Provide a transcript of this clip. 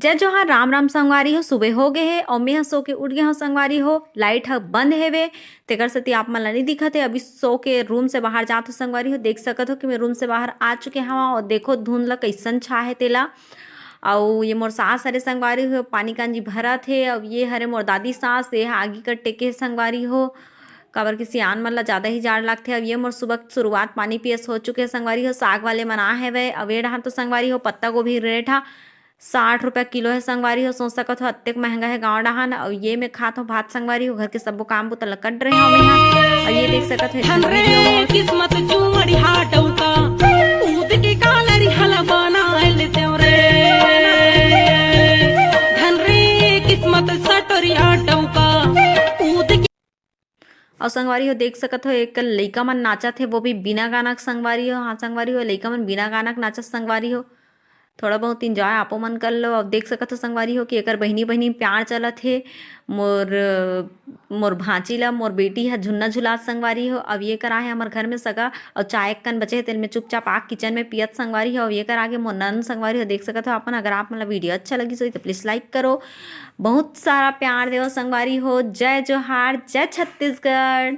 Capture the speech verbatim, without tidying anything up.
जय जोहार, राम राम संगवारी हो। सुबह हो गए हे और मैं ह सो के उठ गए हो संगवारी हो। लाइट ह बंद हेवे, तेकर सेती आप मन ला नहीं दिखत हे। अभी सो के रूम से बाहर जात हो संगवारी हो, देख सकत हो कि मैं रूम से बाहर आ चुके हवा। और देखो धुंध ला कैसन छा हे तेला। अउ ये मोर सास हरे संगवारी हो, पानी कांजी भरत हे। अउ ये हरे मोर दादी सास, ये ह आगी कर टेके हे संगवारी हो, काबर कि सियान मन ला ज्यादा ही जाड़ लागथे। अब ये मोर सुबह शुरुआत पानी पियस हो चुके हे संगवारी हो। साग वाले मन आ हेवय। अब ये डहान तो संगवारी हो पत्ता गोभी रेट हा साठ रुपया किलो हे संगवारी हो। सोच सकत हो अतेक महंगा हे गाँव डहान। अउ ये मैं खात हो भात संगवारी हो, घर के सब्बो काम बुता ल कट रहे हो मैं हा। अउ ये देख सकत हो धन रे किस्मत चुमड़ी हाटौका, कूद के कालरी हला बना लेते रे। धन रे किस्मत सटोरी हाटौका, कूद के। अउ संगवारी हो देख सकत हो एक लइका मन नाचत हे, वो भी बिना गाना के संगवारी हो। हाँ संगवारी हो, लइका मन बिना गाना के नाचत संगवारी हो। थोड़ा बहुत एंजॉय आपो मन कर लो। अब देख सकत हो संगवारी हो कि एकर बहिनी बहिनी प्यार चलत हे। मोर मोर भांची ला मोर बेटी ह झुन्ना झुलात संगवारी हो। अब ये करा हे हमर घर में सगा, अउ चाय एक कन बचे हे, तेल में चुपचाप आग किचन में पियत संगवारी हो। अब ये करा आगे मोर नन संगवारी हो, देख सकत हो अपन। अगर आप मन ला वीडियो अच्छा लगी होही तो प्लीज लाइक करो, बहुत सारा प्यार देवो संगवारी हो। जय जोहार, जय छत्तीसगढ़।